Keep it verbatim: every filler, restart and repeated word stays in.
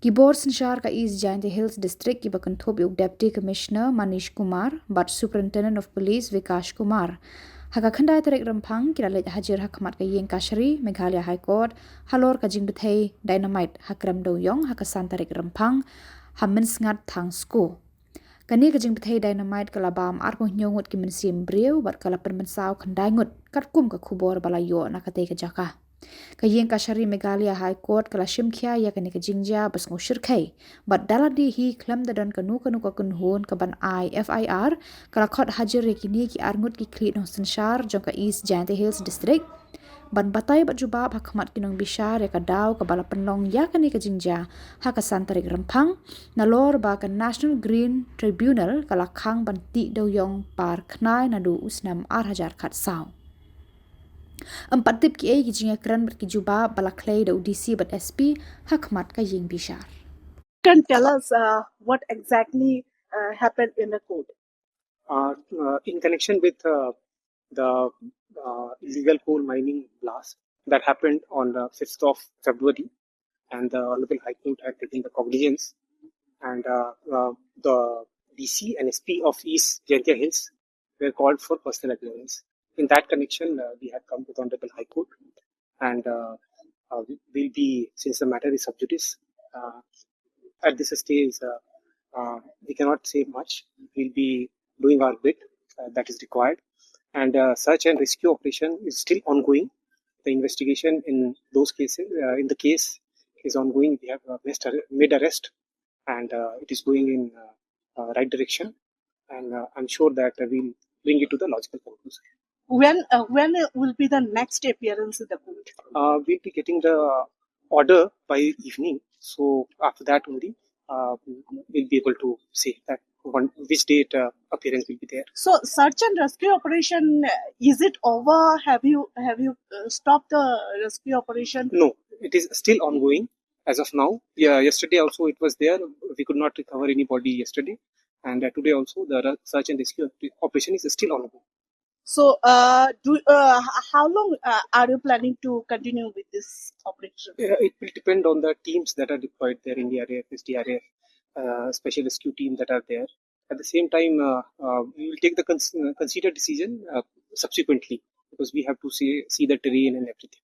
Ki bor synshar ka East Jaintia Hills District kiba kynthup ïa u Deputy Commissioner Manish Kumar bad Superintendent of Police Vikash Kumar, ha ka khyndai tarik Rymphang ki la leit hajir ha khmat ka ïing kashari Meghalaya High Court halor ka jingbthei dynamite ha Krem Dewïong ha ka san tarik Rymphang ha Mynsngat Thangsku. Kane ka jingbthei dynamite ka la bam arphew hynñiew ngut ki mynsiem briew bad ka la pynmynsaw khyndai ngut, katkum ka khubor ba la ïoh na katei ka jaka. Ka ïing kashari Meghalaya High Court ka la shim khia ïa kane ka jingjia ba sngewshyrkhei bad da lade hi khlem da don kano kano ka kynhun kaban ai F I R, ka la khot hajir ïa kine ki ar ngut ki khlieh nongsynshar jong ka East Jaintia Hills District ban batai bad jubab ha khmat ki nongbishar ïa ka daw kaba la pynlong ïa kane ka jingjia ha ka san tarik Rymphang, nalor ba ka National Green Tribunal ka la khang ban tih Dewïong par khnai naduh u snem ar hajar khatsaw. Ym pat tip kiei ki jingïakren bad ki jubab ba la khlei da u D C bad S P ha khmat ka ïing bishar. Can tell us uh, what exactly uh, happened in the court? Uh, uh, in connection with uh, the uh, illegal coal mining blast that happened on the fifth of February, and the Honorable High Court had taken the cognizance, and uh, uh, the D C and S P of East Jaintia Hills were called for personal appearance. In that connection, uh, we had come to the Honorable High Court, and uh, uh, we- we'll be, since the matter is sub judice, uh, at this stage, uh, uh, we cannot say much. We'll be doing our bit uh, that is required, and uh, search and rescue operation is still ongoing. The investigation in those cases, uh, in the case, is ongoing. We have uh, made arre- made arrest, and uh, it is going in uh, uh, right direction. And uh, I'm sure that uh, we'll bring it to the logical conclusion. When uh, when uh, will be the next appearance in the court? Uh, we'll be getting the order by evening. So after that only, uh, we'll be able to say that one which date uh, appearance will be there. So search and rescue operation uh, is it over? Have you have you uh, stopped the rescue operation? No, it is still ongoing as of now. Yeah, yesterday also it was there. We could not recover any body yesterday, and uh, today also the re- search and rescue op- operation is still ongoing. So, uh, do uh, h- how long uh, are you planning to continue with this operation? Uh, it will depend on the teams that are deployed there, N D R F, S D R F, uh, special rescue team that are there. At the same time, uh, uh, we will take the cons- uh, considered decision uh, subsequently, because we have to see see the terrain and everything.